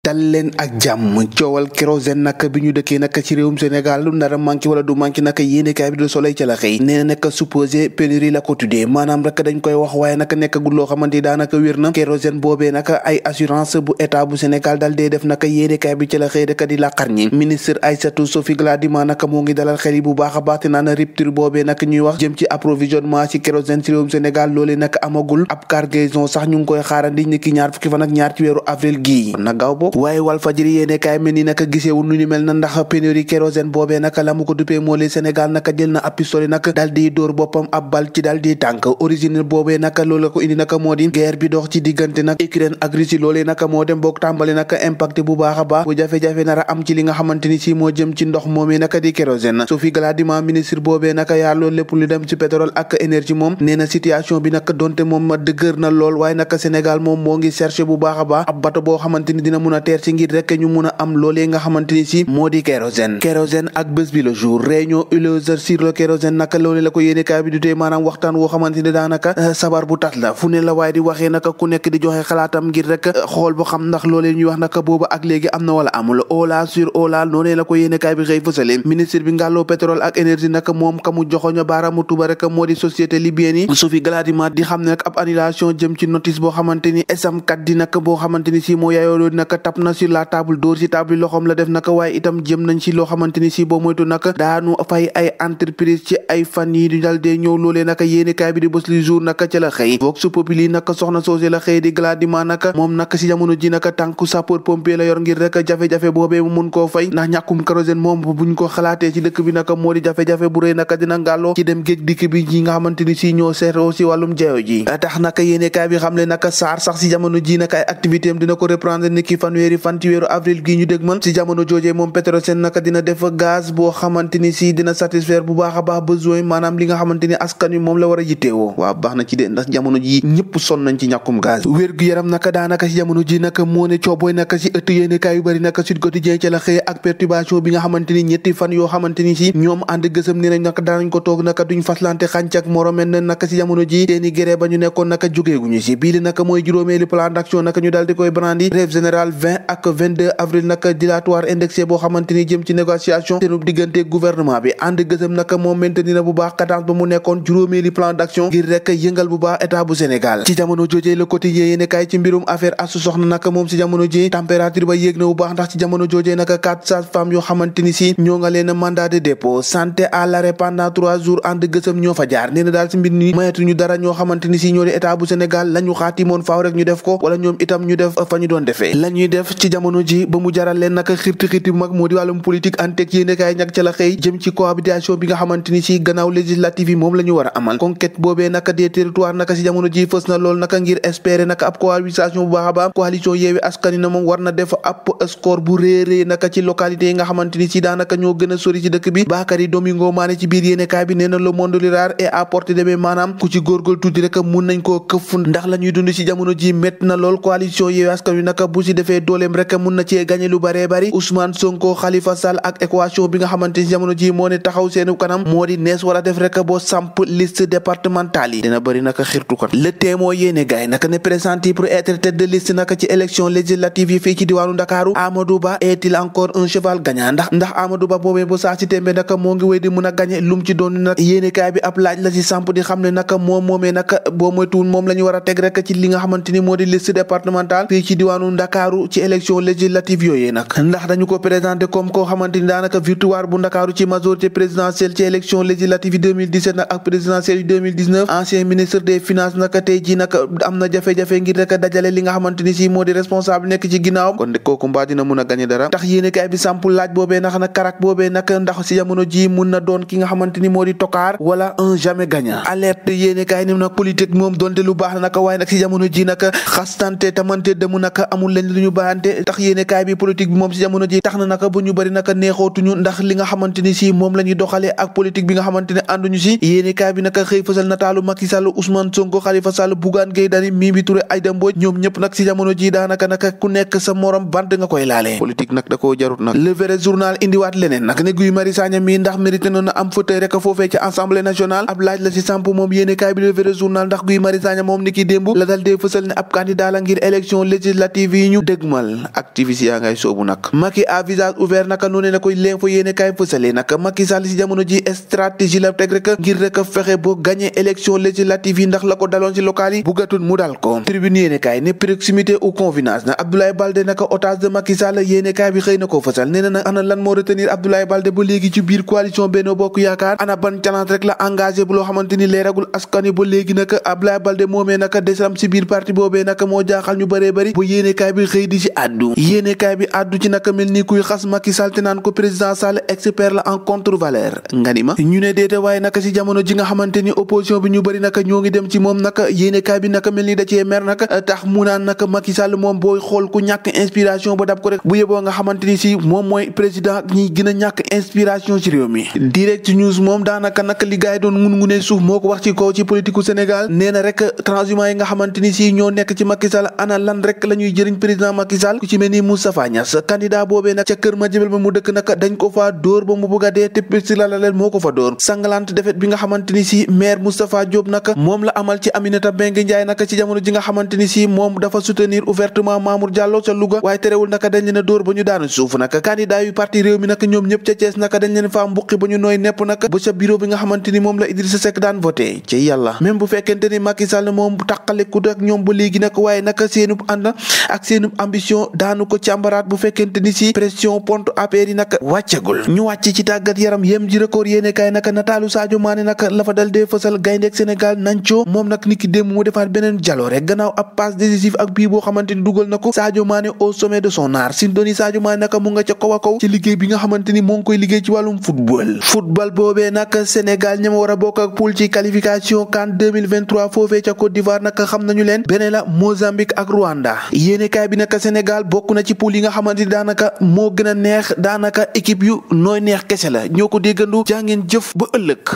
dal leen ak jàmm coowal kérosène nag bi ñu dëkkee nag ci réewum Sénégal lu nar a manqué wala du manqué nag yéenekaay bi du Soleil ca la xëy nee na nag supposé pénurie la ko tuddee maanaam rek dañ koy wax waaye nag nekkagul loo xamante ni daanaka wér na kérosène boobee nag ay assurance bu état bu Sénégal dal dee def nag yéenekaay bi ca la xëy rek di làqar ñi ministre Aïssatou Sophie Gladima nag moo ngi dalal xel yi bu baax a baax te naan rupture boobee nag ñuy wax jëm ci approvisionnement ci kérosène ci réewum Sénégal loolee nag amagul ab cargaison sax ñu ngi koy xaarandi ni ki ñaar fukki fan ak ñaar ci weeru avril gii na gaaw bokk waaye Walfadjri yéene kaay mel ni naka giseewul nu ñu mel na ndax pénurie kérosène boobee naka la mu ko duppee moo li Sénégal naka jël na ab pistolet naka dal di dóor boppam ab bal ci dal di tànk origine boobee naka loolu la ko indi naka moo di guerre bi dox ci diggante nag Ukraine ak Russie loolee naka moo dem boog tàmbali naka impacté bu baax a baax bu jafe-jafe nara am ci li nga xamante ni si moo jëm ci ndox moomee naka di kérosène Sophie Gladima ministre boobee naka yaa loolu lépp lu dem ci pétrole ak énergie moom nee na situation bi naka donte moom dëgër na lool waaye naka Sénégal moom moo ngi cherché bu baax a baax ab bato boo xamante ni dina mun a teer ci ngir rek ñu mun a am loolee nga xamante ni si moo di kérosène ak bés bi le jour réunion huileuse sur le kérosène naka loolee la ko yéene kaay bi du tee maanaam waxtaan woo xamante ni daanaka sabar bu tas la fu ne la waaye di waxee naka ku nekk di joxe xalaatam ngir rek xool ba xam ndax loolee ñuy wax naka booba ak léegi am na wala amul ola sur ola noonee la ko yéene kaay bi xëy fësale ministre bi ngàlloo pétrole ak énergie naka moom ka mu joxoño baaraamu tuba rek moo di société libyenne yi Sophie Gladima di xam ne nag ab annulation jëm ci notice boo xamante ni esamkat di nag boo xamante ni si moo yaayoo naka tap na sur la table dóor ci table loxoom la def naka waaye itam jëm nañ ci loo xamante ni si boo moytu naka daanu fay ay entreprise ci ay fan yi di dal dee ñëw loolee naka yéeni kaay bi di bés li jour naka ca la xëy vox populi naka soxna soosé la xëy di Gladima naka moom naka si jamono ji naka tànku sapeur pompier la yor ngir rek jafe-jafe boobee mu mun koo fay ndax ñàkkum kérosène moom buñ ko xalaatee ci dëkk bi naka moo di jafe-jafe bu rëy naka dina ngàlloo ci dem géej dikk bi ñi nga xamante ni si ñoo seetoo si wàllum jeeyo ji tax naka yéeni kaay bi xam le naka SAR sax si jamono ji naka ay activité am dina ko reprendre ni ki fanweeri fan ci weeru avril gi ñu dégmal si jamono joojee moom Petrosen naka dina def gaz boo xamante ni si dina satisfaire bu baax a baax besoin maanaam li nga xamante ni askan wi moom la war a yittewoo waaw baax na ci de ndax jamono ji ñëpp sonn nañ ci ñàkkum gaz wér gu yaram naka daanaka si jamono ji naka moo ne coobooy naka si ëtt yéenekaay yu bari naka Sud Quotidien ca la xëye ak perturbation bi nga xamante ni ñetti fan yoo xamante ni si ñoom ànd gësëm ne nañ naka daanañ ko toog naka duñ faslante xànc ak moromen na naka si jamono ji seeni gré ba ñu nekkoon naka jógeeguñu si bii li naka mooy juróomeeli plan d'action naka ñu daal di koy brandi grève générale 20 ak 22 avril naka dilatoire indexé boo xamante ni jëm ci négociation seenub diggante gouvernement bi ànd gësëm naka moom maintenir na bu baax cadence ba mu nekkoon juróomeeli plan d'action ngir rek yëngal bu baax état bu Sénégal ci jamono jojee le quotidien yéene kaay ci mbirum affaire asu soxna naka moom si jamono ji température ba yéeg na bu baax ndax ci jamono jojee naka 4 sages-femmes yoo xamante ni si ñoo nga leen mandat de dépôt santé à l'arrêt pendant 3 jours ànd gësëm ñoo fa jaar nee na daal si mbir ni mayetuñu dara ñoo xamante ni si ñoo di état bu Sénégal la ñu xaatimoon faaw rek ñu def ko wala ñoom itam ñu def fa ñu doon defee la ñuy def ci jamono ji ba mu jaral leen naka xirti bu mag moo di wàllum politique antek yéene kaay ñag ca la xëy jëm ci cohabitation bi nga xamante ni si gannaaw législative yi moom la ñu war a amal conquête boobee naka des territoires naka si jamono ji fës na lool naka ngir espérer naka ab cohabitation bu baax a baax coalition Yewwi Askan Wi na moom war na def ab score bu réerée naka ci localité yi nga xamante ni si daanaka ñoo gën a sori ci dëkk bi Bakary Domingo Mané ci biir yéene kaay bi nee na le monde rural est à portée de main maanaam ku ci góorgóorlu tuuti rek mun nañ koo këf ndax la ñuy dund ci jamono ji métti na lool coalition Yewwi Askan Wi naka bu si defee dooleem rek mun na cee gagné lu baree bari Ousmane Sonko Khalifa Sall ak équation bi nga xamante ni jamono ji moo ne taxaw seenu kanam moo di nees wala def rek boo samp liste départementale yi dina bëri naka xirtu kon le témoin yéene gaay naka ne présenté pour être tête de liste naka ci élection législative yi fii ci diwaanu Ndakaaru Amadou Ba est-il encore un cheval gagnant ndax Amadou Ba boobee bu saa si tembe naka moo ngi wéy di mun a gagné lum ci doon nag yéene kaay bi ab laaj la ci samp di xam ne naka moom moomee naka boo moytuwul moom la ñu war a teg rek ci li nga xamante ni moo di liste départementale fii ci diwaanu Ndakaaru ci élection législative yooyee nag ndax dañu ko présenté comme koo xamante ni daanaka victoire bu Ndakaaru ci majorité présidentielle ci élection législative yi 2017 nag ak présidentielle yi 2019 ancien ministre des finances naka tey ji naka am na jafe-jafe ngir rek dajale li nga xamante ni si moo di responsable nekk ci ginnaawam kon de kooku mbaa dina mun a gagné dara tax yéene kaay bi samp laaj boobee naka nag karak boobee naka ndax si jamono ji mun na doon ki nga xamante ni moo di tokaar wala un jamais gagnant alerte yéene kaay ni nag politique moom doonte lu baax la naka waaye nag si jamono ji naka xastante tamante demu naka amul leen lu ñu baante tax yéene kaay bi politique bi moom si jamono ji tax na naka bu ñu bëri naka neexootuñu ndax li nga xamante ni si moom la ñuy doxalee ak politique bi nga xamante ne ànduñu si yéene kaay bi naka xëy fësal nataalu Macky Sall Ousmane Sonko Khalifa Sall Bougane Gueye Dany Mimi Touré Aïda Mbodj ñoom ñëpp nag si jamono ji daanaka naka ku nekk sa morom bant nga koy laalee politique nag da koo jarut nag le vrai journal indiwaat leneen nag ne Guy Marius Sagna mi ndax mérité noon na am fauteuil rek foofee ci assemblée nationale ab laaj la si samp moom yéene kaay bi le vrai journal ndax Guy Marius Sagna moom ni ki démb la dal dee fësal ne ab candidat la ngir élection législative yi ñu dëgmal tuumal activiste yaa ngay soobu nag Macky à visage ouvert naka noonu la koy l'info yéene kaay fësale nag Macky Sall si jamono ji stratégie la teg rek ngir rek fexe boo gagné élection législative yi ndax la ko daloon ci local yi buggatul mu dal ko tribune yéene kaay ne proximité ou convenance na Abdoulaye Baldé naka otage de Macky Sall yéene kaay bi xëy na koo fësal nee na nag ana lan moo retenir Abdoulaye Baldé ba léegi ci biir coalition Benno Bokk Yaakaar ana ban challenge rek la engagé bu loo xamante ni leeragul askan wi ba léegi nag Abdoulaye Baldé moomee naka desam ci biir parti boobee naka moo jaaxal ñu bëree bëri bu yéenekaay bi xëy di ci àddu yéenekaay bi àddu ci naka mel ni kuy xas Macky Sall te naan ko président Sall expert la en contre-valeur nga ni ma ñu ne déete waaye naka ci jamono ji nga xamante ni opposition bi ñu bëri naka ñoo ngi dem ci moom naka yéenekaay bi naka mel ni da cee mer naka tax mu naan naka Macky Sall moom booy xool ku ñàkk inspiration ba dab ko rek bu yeboo nga xamante ni si moom mooy président ñi gën a ñàkk inspiration ci réew mi direct news moom daanaka naka li gaay doon ngun-ngunee suuf moo ko wax ci kaw ci politique Sénégal nee na rek transhumant yi nga xamante ni si ñoo nekk ci Macky Sall ana lan rek la ñuy jëriñ président Macky Sall ku ci mel ni Moustapha Niass candidat boobee nag ca kër Madiabel ba mu dëkk nag dañ ko faa dóor ba mu bëgg a dee te psi la leen moo ko fa dóor sangalante defet bi nga xamante ni si maire Moustapha Diop nag moom la amal ci Aminata Mbengue Ndiaye nag ci jamono ji nga xamante ni si moom dafa soutenir ouvertement Mamour Diallo ca Louga waaye terewul nag dañ leen a dóor ba ñu daanu suuf nag candidat yu parti réew mi nag ñoom ñëpp ca Thiès nag dañ leen faa mbuqi ba ñu nooy nepp nag ba ca bureau bi nga xamante ni moom la Idrissa Seck daan voté ci yàlla même bu fekkente ni Macky Sall moom taqaleku ak ñoom ba léegi nag waaye nag seenub ànd ak seenub ambition daanu ko càmbaraat bu fekkente ni si pression pont APR yi nag wàccagul ñu wàcc ci tàggat yaram yem ji record yéene kaay nag nataalu Sadio Mané nag la fa dal dee fësal gayndeek Sénégal Nacho moom nag niki démb mu defaat beneen jaloore gannaaw ab passe décisif ak bii boo xamante ni dugal na ko Sadio Mané au sommet de son art Sintoni Sadio Mané nag mu nga ca kaw a kaw ci liggéey bi nga xamante ni moo ngi koy liggéey ci wàllum football boobee nag Sénégal ñama war a bokk ak poule ci qualification CAN 2023 foofee ca Côte d'Ivoire nag xam nañu leen beneen la Mozambique ak Rwanda yéenekaay bi nag Sénégal bokk na ci poule yi nga xamante ni daanaka moo gën a neex daanaka équipe yu nooy neex kese la ñoo ko déggandoo jaa ngeen jëf ba ëllëg